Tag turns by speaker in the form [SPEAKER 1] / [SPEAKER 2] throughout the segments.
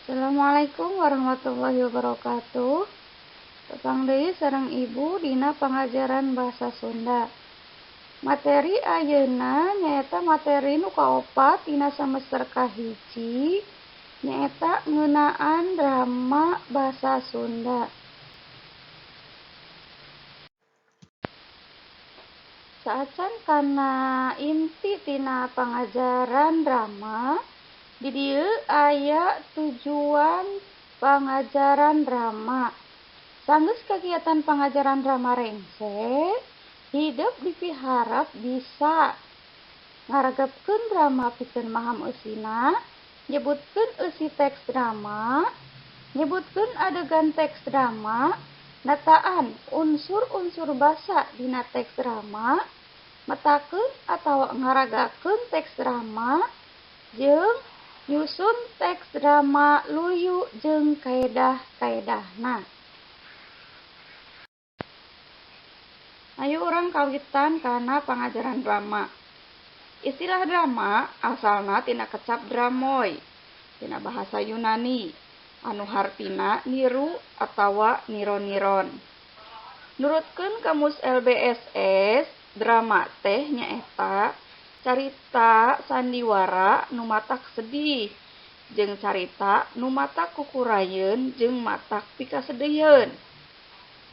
[SPEAKER 1] Assalamualaikum warahmatullahi wabarakatuh. Tepang deui sareng Ibu dina pangajaran bahasa Sunda. Materi ayeuna nyaeta materi nu kaopat dina semester kahiji, nyaeta ngeunaan drama basa Sunda. Saacan kana inti tina pangajaran drama, di dieu aya tujuan pangajaran drama. Sanggeus kagiatan pangajaran drama rengse, hidep dipiharep bisa ngaregepkeun drama pikeun maham eusina, nyebutkeun eusi teks drama, nyebutkeun adegan teks drama, nataan unsur-unsur basa dina teks drama, metakeun atawa ngaragakeun teks drama, jeung nyusun teks drama luyu jeung kaedah-kaedahna. Ayo urang kawitan kana pangajaran drama. Istilah drama asalna tina kecap dramoi, tina bahasa Yunani, anu hartina niru atawa niron-niron. Nurutkeun kamus LBSS, drama teh nyaeta carita sandiwara nu matak sedih, jeung carita nu matak kukurayeun jeung matak pikasedieun.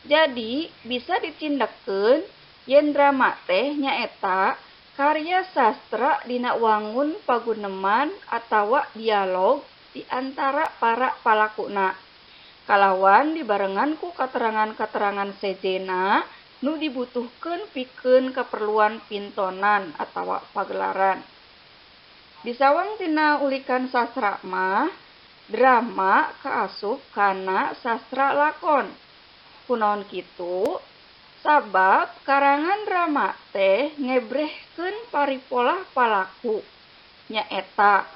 [SPEAKER 1] Jadi bisa dicindekkeun yen drama teh nyaeta karya sastra dina wangun paguneman atawa dialog di antara para palakuna. Kalawan dibarengan ku katerangan-katerangan sejenna nu dibutuhkeun pikeun kaperluan pintonan atawa pagelaran. Disawang tina ulikan sastra mah, drama kaasup kana sastra lakon. Kunaon kitu? Sabab karangan drama teh ngebrehkeun paripolah palaku. Nyaeta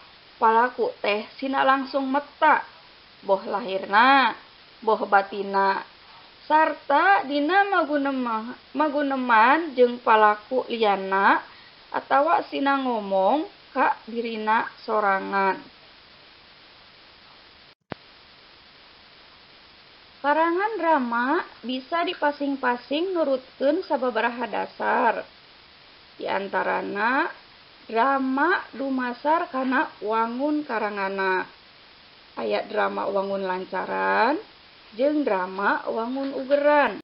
[SPEAKER 1] palaku teh sina langsung meta, boh lahirna, boh batina, sarta dina maguneman jeung palaku liyana atawa sina ngomong ka dirina sorangan. Karangan drama bisa dipasing-pasing nurutkeun sababaraha dasar. Di antarana drama dumasar kana wangun karanganna. Aya drama wangun lancaran jeung drama wangun ugeran.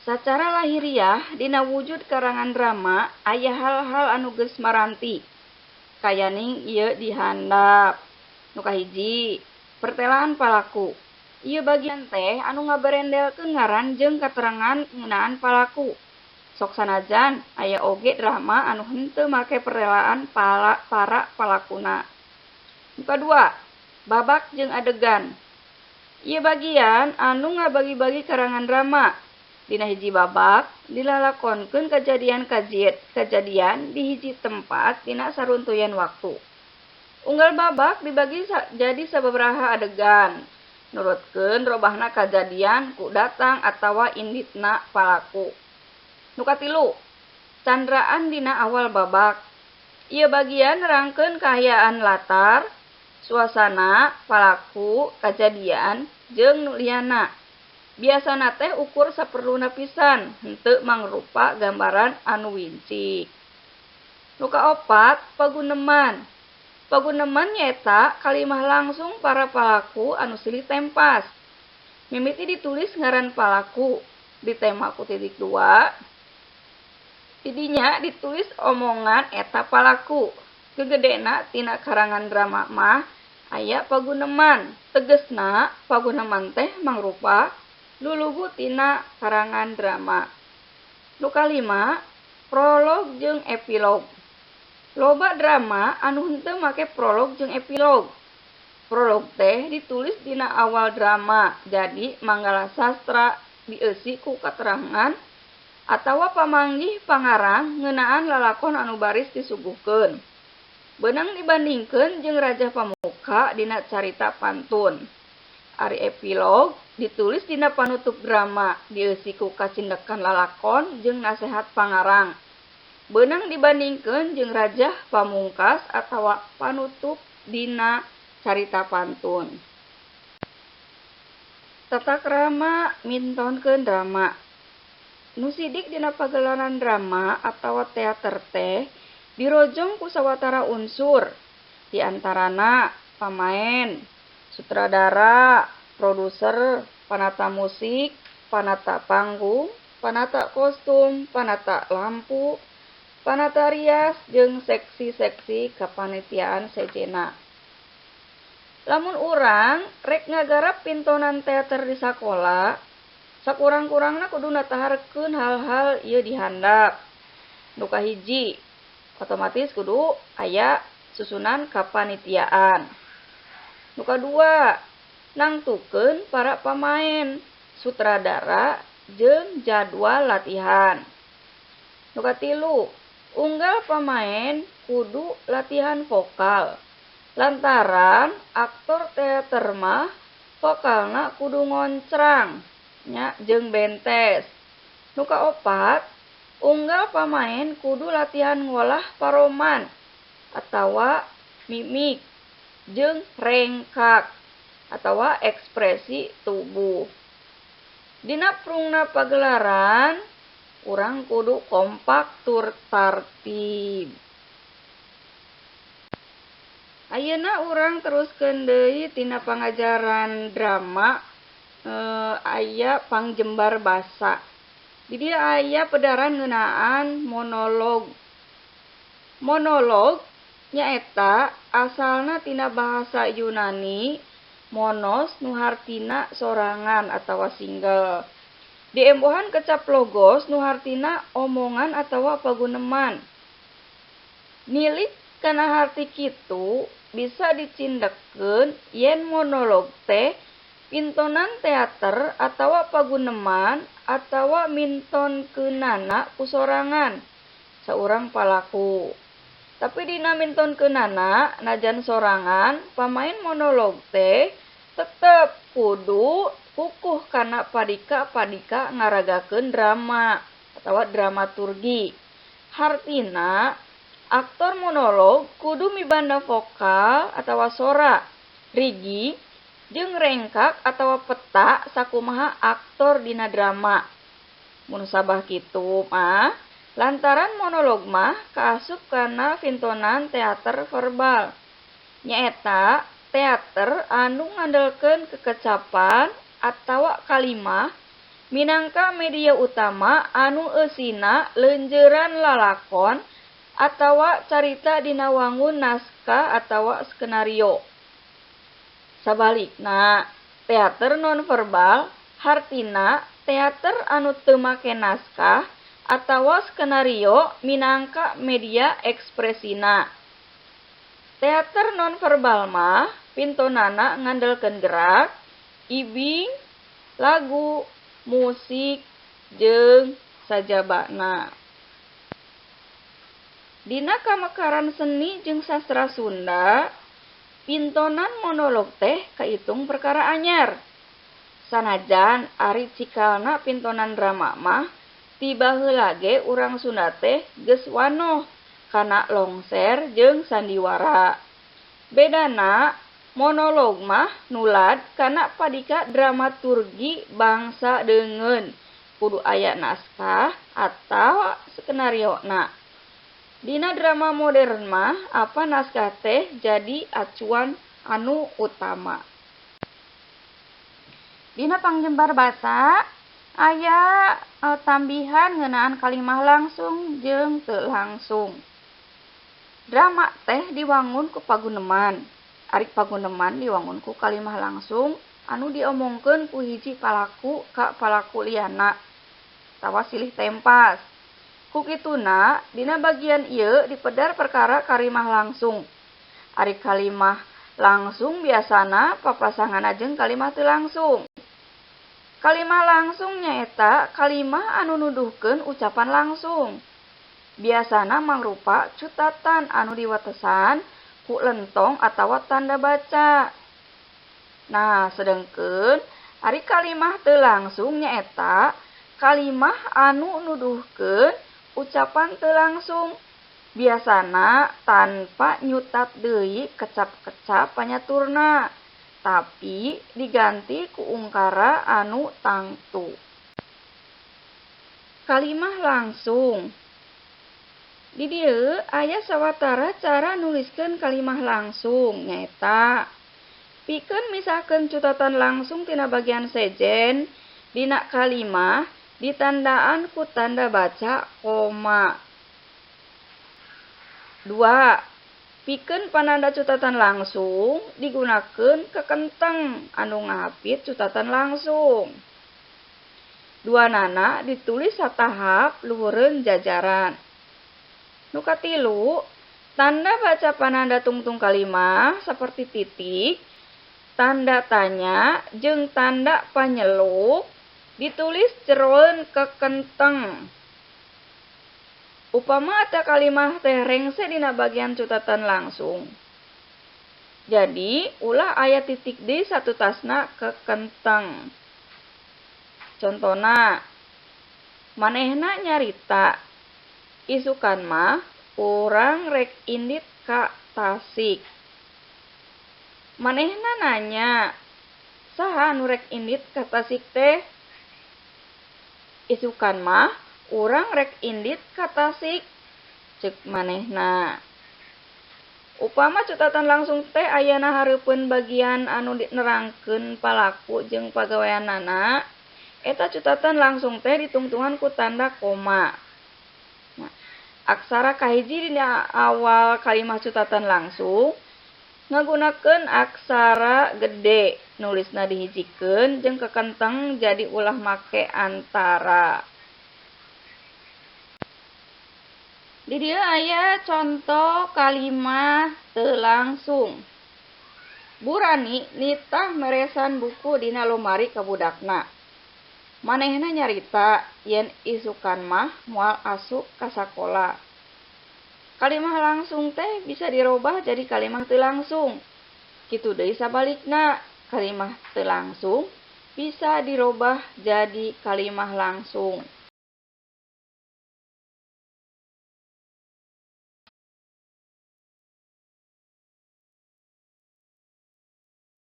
[SPEAKER 1] Sacara lahiriah dina wujud karangan drama aya hal-hal anu geus maranti. Kayaning ieu di handap. Nu kahiji, pertelaan palaku. Ieu bagian teh anu ngaberendelkeun ngaran jeung katerangan ngeunaan palaku. Sok sanajan aya oge drama anu henteu make pertelaan para palakuna. Nu kadua, babak jeung adegan. Ieu bagian anu ngabagi-bagi karangan drama. Dina hiji babak dilalakonkeun kajadian kajadian di hiji tempat dina saruntuyan waktu. Unggal babak dibagi jadi sababaraha adegan. Nurutkeun robahna kajadian ku datang atawa inditna palaku. Nu katilu, candraan dina awal babak. Ieu bagian nerangkeun kaayaan latar, suasana, palaku, kajadian, jeung nu liyana. Biasana teh ukur saperluna pisan, henteu mangrupa gambaran anu winci. Nu kaopat, paguneman. Paguneman nyaeta kalimah langsung para palaku anu silih tempas. Mimiti ditulis ngaran palaku, ditema ku titik dua. Tidinya ditulis omongan eta palaku. Gegedena tina karangan drama mah aya paguneman. Tegesna paguneman teh mangrupa lulugu tina karangan drama. Nu kalima, prolog jeung epilog. Loba drama anu henteu make prolog jeung epilog. Prolog teh ditulis dina awal drama, jadi manggala sastra dieusi ku katerangan atawa pamanggih pangarang ngeunaan lalakon anu baris disuguhkeun. Beunang dibandingkeun jeung Raja Pamuka dina carita pantun. Ari epilog ditulis dina panutup drama, dieusi ku kacindekan lalakon jeung nasehat pangarang. Beunang dibandingkeun jeung Raja Pamungkas atawa panutup dina carita pantun. Tata krama mintonkeun drama. Nu sidik dina pagelaran drama atawa teater teh dirojong ku sawatara unsur, di antarana pamaen, sutradara, produser, panata musik, panata panggung, panata kostum, panata lampu, panata rias, jeung seksi-seksi kapanitiaan sejenna. Lamun urang rek ngagarap pintonan teater di sakola, sakurang-kurangna kudu nataharkeun hal-hal ieu di handap. Nu kahiji, otomatis kudu aya susunan kapanitiaan. Nu kadua, nangtukeun para pamaen, sutradara, jeung jadwal latihan. Nu katilu, unggal pamaen kudu latihan vokal. Lantaran aktor teater mah vokalna kudu ngoncrang nya jeung bentes. Nu kaopat, unggal pamaen kudu latihan ngolah paroman atawa mimik jeung rengkak atawa ekspresi tubuh. Dina prungna pagelaran urang kudu kompak tur tartib. Ayeuna urang teruskeun deui tina pangajaran drama, aya pangjembar basa. Di dieu aya pedaran ngeunaan monolog. Monolog nyaeta asalna tina bahasa Yunani monos nu hartina sorangan atawa single. Diembohan kecap logos nu hartina omongan atawa paguneman. Nilik kana harti kitu bisa dicindekeun yen monolog teh pintonan teater atawa paguneman atawa mintonkeunana ku sorangan saurang palaku. Tapi dina mintonkeunana najan sorangan, pamain monolog teh tetep kudu kukuh kana padika-padika ngaragakeun drama atawa dramaturgi. Hartina aktor monolog kudu mibanda vokal atawa sora, rigi, jeung rengkak atawa peta sakumaha aktor dina drama. Mun sabah kitu mah, lantaran monolog mah kaasup kana pintonan teater verbal. Nyaeta teater anu ngandelkeun kekecapan atawa kalimah minangka media utama anu eusina leunjeuran lalakon atawa carita dina wangun naskah atawa skenario. Sabalikna, teater nonverbal hartina teater anu teu make naskah atawa skenario minangka media ekspresina. Teater nonverbal mah pintonana ngandelkeun gerak, ibing, lagu, musik, jeung sajabana. Dina kamekaran seni jeung sastra Sunda, pintonan monolog teh kaitung perkara anyar. Sanajan ari cikalna pintonan drama mah ti baheula ge urang Sunda teh geus wanoh kana longser jeung sandiwara. Bedana monolog mah nulad kana padika dramaturgi bangsa deungeun, kudu aya naskah atawa skenariona. Dina drama modern mah apa naskah teh jadi acuan anu utama. Dina pangjembar basa aya tambihan ngeunaan kalimah langsung jeung teu langsung. Drama teh diwangun ku paguneman. Ari paguneman diwangun ku kalimah langsung anu diomongkeun ku hiji palaku ka palaku liyana atawa silih tempas. Ku kituna dina bagian ieu dipedar perkara kalimah langsung. Ari kalimah langsung biasana papasanganna jeung kalimah teu langsung. Kalimah langsung nyaeta kalimah anu nuduhkeun ucapan langsung. Biasana mangrupa cutatan anu diwatesan ku lentong atawa tanda baca. Nah, sedengkeun ari kalimah teu langsung nyaeta kalimah anu nuduhkeun ucapan teu langsung. Biasana tanpa nyutat deui kecap-kecap panyaturna, tapi diganti ku ungkara anu tangtu. Kalimah langsung. Di dieu aya sawatara cara nuliskeun kalimah langsung nyaeta pikeun misahkeun cutatan langsung tina bagian sejen dina kalimah ditandaan ku tanda baca koma. 2. Pikeun pananda cutatan langsung digunakeun kekenteng anu ngahapit cutatan langsung. Duanana ditulis satahap luhureun jajaran. Nu katilu, tanda baca pananda tungtung kalimah seperti titik, tanda tanya, jeung tanda panyeluk ditulis jeroeun kekenteng. Upama eta kalimah teh rengse dina bagian cutatan langsung. Jadi, ulah aya titik di satutasna kekenteng. Contona, manehna nyarita, isukan mah urang rek indit ka Tasik. Manehna nanya, saha anu rek indit ka Tasik teh? Isukan mah urang rek indit ka Tasik, ceuk manehna. Upama cutatan langsung teh ayana hareupeun bagian anu nerangkeun palaku jeung pagaweanana, eta cutatan langsung teh ditungtungan ku tanda koma. Nah, aksara kahiji dina awal kalimah cutatan langsung ngagunakeun aksara gede, nulisna dihijikeun jeung kekenteng jadi ulah make antara. Di dieu aya conto kalimah teu langsung. Bu Rani nitah meresan buku dina lomari ka budakna. Manehna nyarita yen isukan mah moal asup ka sakola. Kalimah langsung teh bisa dirobah jadi kalimah teu langsung. Kitu deui sabalikna, kalimah teu langsung bisa dirobah jadi kalimah langsung.